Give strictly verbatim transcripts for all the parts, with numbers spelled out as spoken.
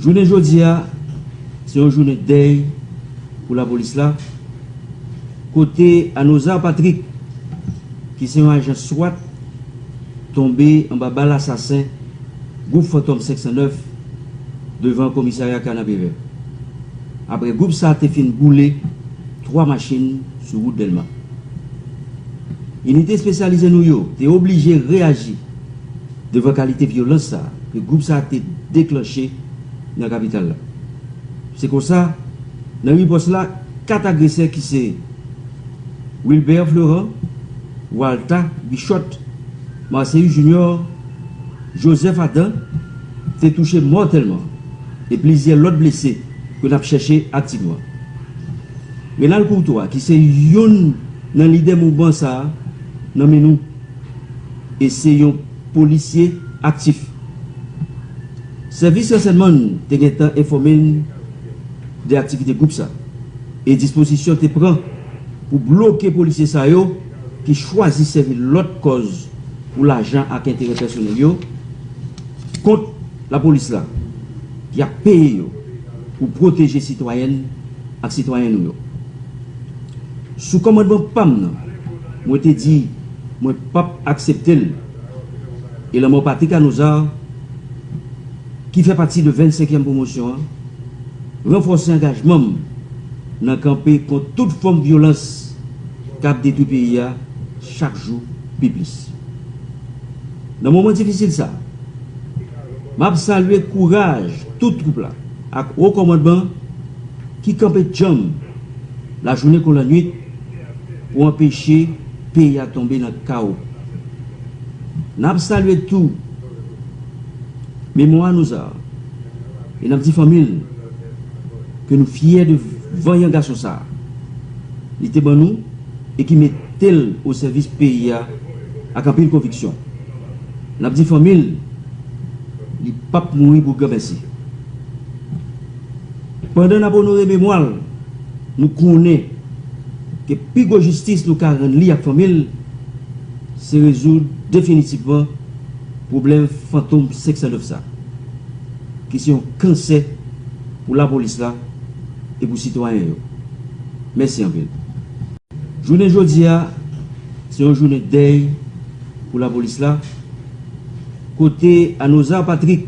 Jounen jodi a, se yon jounen dèy pou lapolis la, kote Anozar Patrick, ki se yon ajan swat, tonbe anba bal asasen gwoup Fantom senk san nèf devan komisarya Kanapevè. Apre gwoup sa a te fin boule twa machin sou wout Dèlma. Inite espesyalize nou yo te oblije reyaji devan kalite vyolans sa a ke gwoup sa a te deklanche nan kapital la. Se konsa, nan ripòs la, kat agresè ki se Wilbert Florent, Walta Bichot, Marceus Junior, Joseph Adam te touche mòtèlman e plizyè lòt blese ke n ap chèche aktivman. Renald Courtois, ki se youn nan lidè mouvman sa a, nan men nou e se yon polisye aktif. Sèvis ransèyman te gentan enfòme n de aktivite gwoup sa e dispozisyon te pran pou bloke polisye sa yo ki chwazi sèvi lòt kòz pou lajan ak enterè pèsonèl yo kont lapolis la ki ap peye yo pou pwoteje sitwayèn ak sitwayen nou yo. Sou kòmandman pa m nan, mwen te di mwen p ap aksepte l. E lanmò Patrick Anozar, ki fè pati de vennsenkyèm pwomosyon an, ranfòse angajman m nan kanpe kont tout fòm vyolans k ap detwi peyi a chak jou pi plis. Nan moman difisil sa a, m ap salye kouraj tout twoup la ak wo kòmandman ki kanpe djanm lajounen kon lannwit pou anpeche peyi a tonbe nan kawo. N ap salye tou memwa Anozar e n ap di fanmi l ke nou fyè de vanyan gason sa a li te ban nou e ki mete l o sèvis peyi a ak anpil konviksyon. N ap di fanmi l, li p ap mouri pou granmèsi. Pandan n ap onore memwa l, nou konnen ke pi gwo jistis nou ka rann li ak fanmi l, se rezoud definitivman pwoblèm Fantom senk san nèf sa, ki se yon kansè pou lapolis la e pou sitwayen yo. Mèsi anpil. Jounen jodi a, se yon jounen dèy pou lapolis la, kote Anozar Patrick,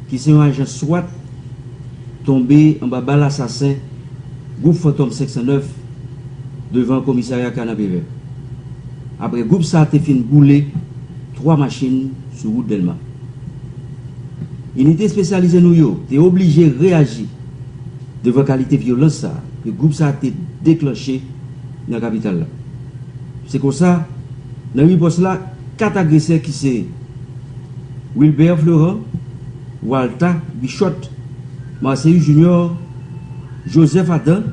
ki se yon ajan swat, tonbe anba bal asasen gwoup Fantom senk san nèf devan komisarya Kanapevè. Apre gwoup sa a te fin boule twa machin sou wout Dèlma. Inite espesyalize nou yo te oblije reyaji devan kalite vyolans sa a ke gwoup sa a te deklanche nan kapital la. Se konsa, nan ripòs la, kat agresè ki se Wilbert Florent, Walta Bichot, Marceus Junior, Joseph Adam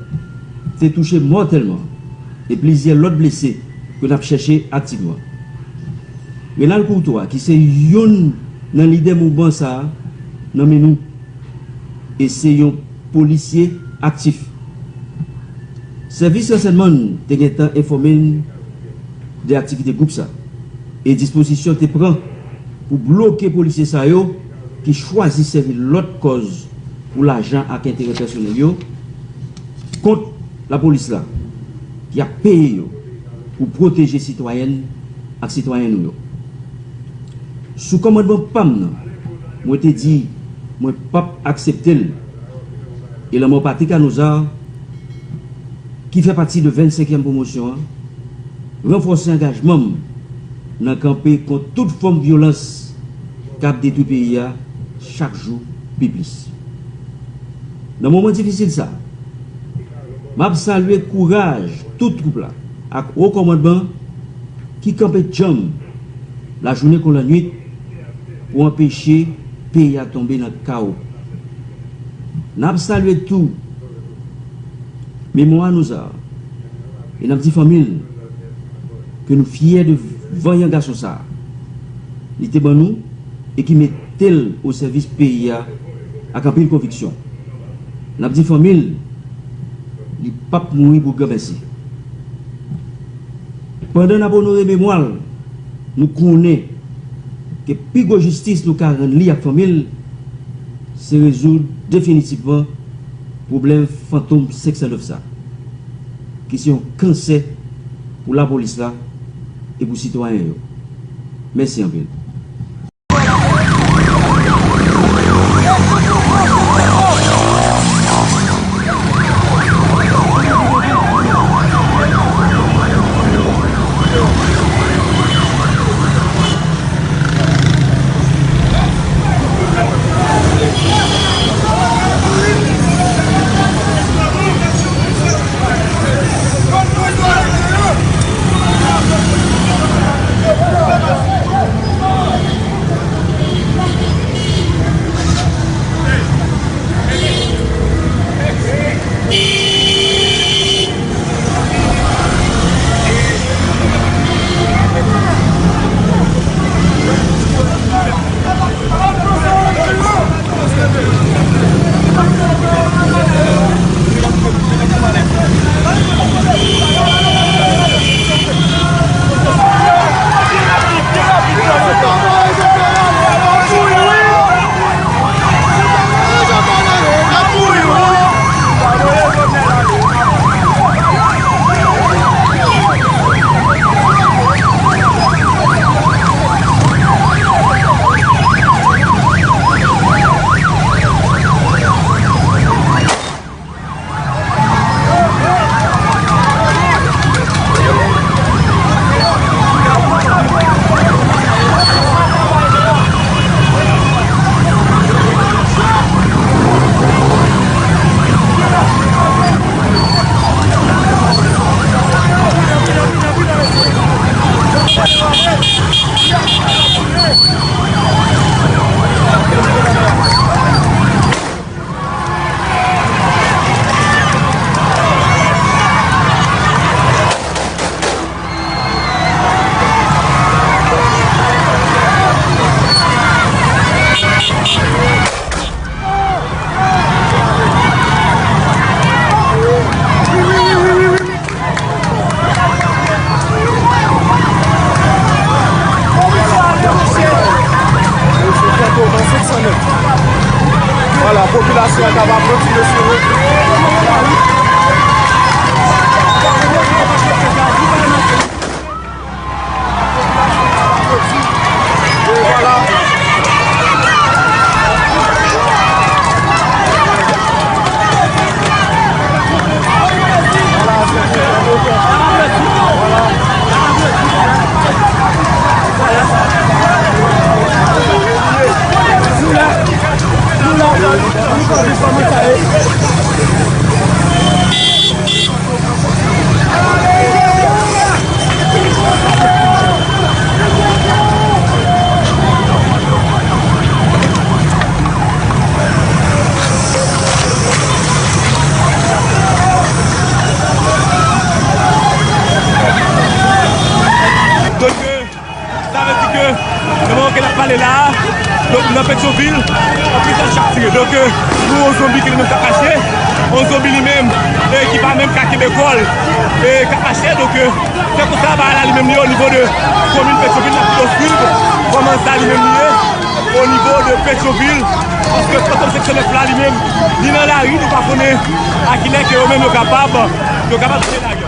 te touche mòtèlman e plizyè lòt blese ke n ap chèche aktivman. Renald Courtois, ki se youn nan lidè mouvman sa a, nan men nou e se yon polisye aktif. Sèvis ransèyman te gentan enfòme n de aktivite gwoup sa e dispozisyon te pran pou bloke polisye sa yo ki chwazi sèvi lòt kòz pou lajan ak enterè pèsonèl yo kont lapolis la ki ap peye yo pou pwoteje sitwayèn ak sitwayen nou yo. Sou kòmandman pa m nan, mwen te di mwen p ap aksepte l. E lanmò Patrick Anozar, ki fè pati de vennsenkyèm pwomosyon an, ranfòse angajman m nan kanpe kont tout fòm vyolans k ap detwi peyi a chak jou pi plis. Nan moman difisil sa a, m ap salye kouraj tout twoup la ak wo kòmandman ki kanpe djanm lajounen kon lannwit pou anpeche peyi a tonbe nan kawo. N ap salye tou memwa Anozar e n ap di fanmi l ke nou fyè de vanyan gason sa a li te ban nou e ki mete l o sèvis peyi a ak anpil konviksyon. N ap di fanmi l, li p ap mouri pou granmèsi. Pandan n ap onore memwa l, nou konnen ke pi gwo jistis nou ka rann li ak fanmi l, se rezoud definitivman pwoblèm fantom senk san nèf sa, ki se yon kansè pou lapolis la e pou sitwayen yo. Mèsi anpil. Vwala, popilasyon an kapab kontinye sou wout. Donk, Sa vle di ke, nan moman ke n ap pale la a, donk, nan Petyonvil, anpil zam chak tire. Donk, nou yon zonbi ki li menm k ap mache, yon zonbi li menm, e, ki pa menm ka kenbe kò l, e, k ap mache. Donk, se konsa bagay la li menm li ye o nivo de komin Petyonvil, n ap pito swiv kòman sa li menm li ye o nivo de Petyonvil, paske fantom senk san nèf la li menm, li nan lari, nou pa konnen a kilè ke yo menm yo kapab, yo kapab fini lari.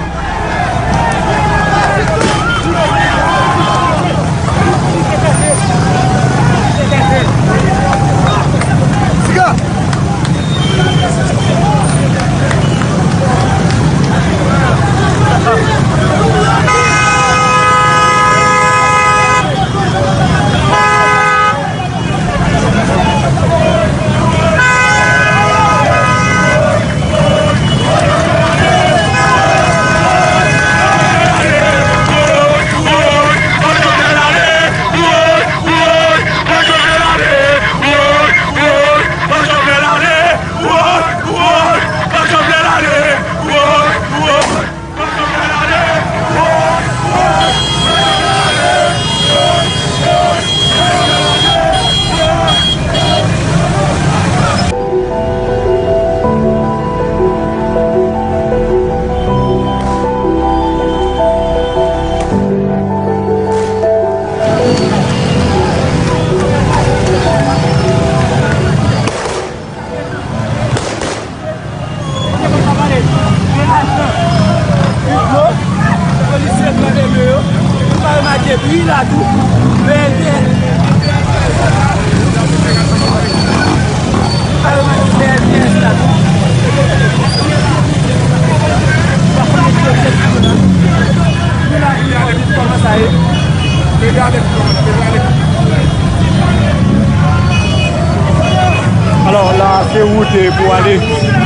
Se wout, e, pou ale,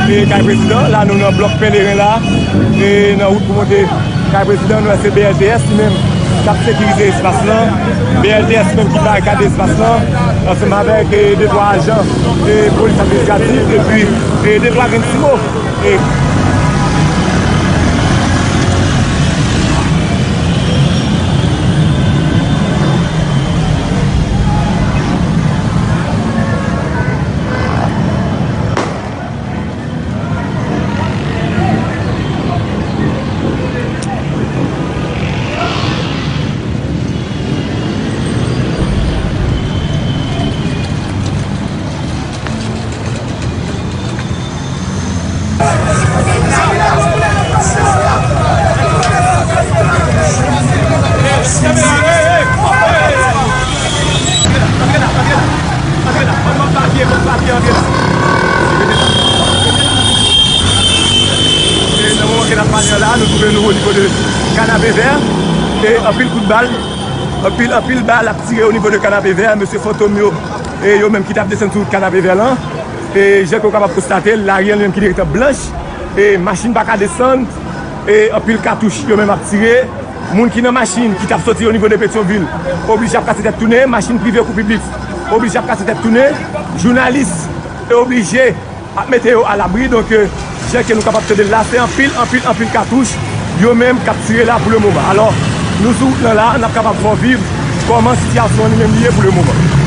e, kay prezidan. La, nou nan blòk Pèleren la, e, nan wout pou monte kay prezidan. Nou wè se B L T S li menm k ap sekirize espas lan. B L T S menm ki barikade espas lan, ansanm avèk, e, de twa ajan, e, polis administratif, epi, e, de twa grenn simo. E, E nan moman ke n ap pale an la, nou twouve nou o nivo de Kanapevè. E anpil kout bal, anpil, anpil bal ap tire o nivo de Kanapevè. Mesye Fantom yo, e yo menm ki t ap desann sou wout Kanapevè lan. E jan ke w kapab konstate, lari an li menm ki te gentan blanch. E machin pa ka desann. E anpil katouch yo menm ap tire. Moun ki nan machin ki t ap soti o nivo de Petyonvil oblije ap kase tèt tounen. Machin prive kou piblik oblije ap kase tèt tounen. Jounalis e oblije ap mete yo alabri. Donk, e, jan ke nou kapab tande l la, se anpil, anpil, anpil katouch yo menm k ap tire la pou le moman. Alò, nou sou wout lan la, n ap kapab fè w viv kòman sitiyasyon an li menm li ye pou le moman.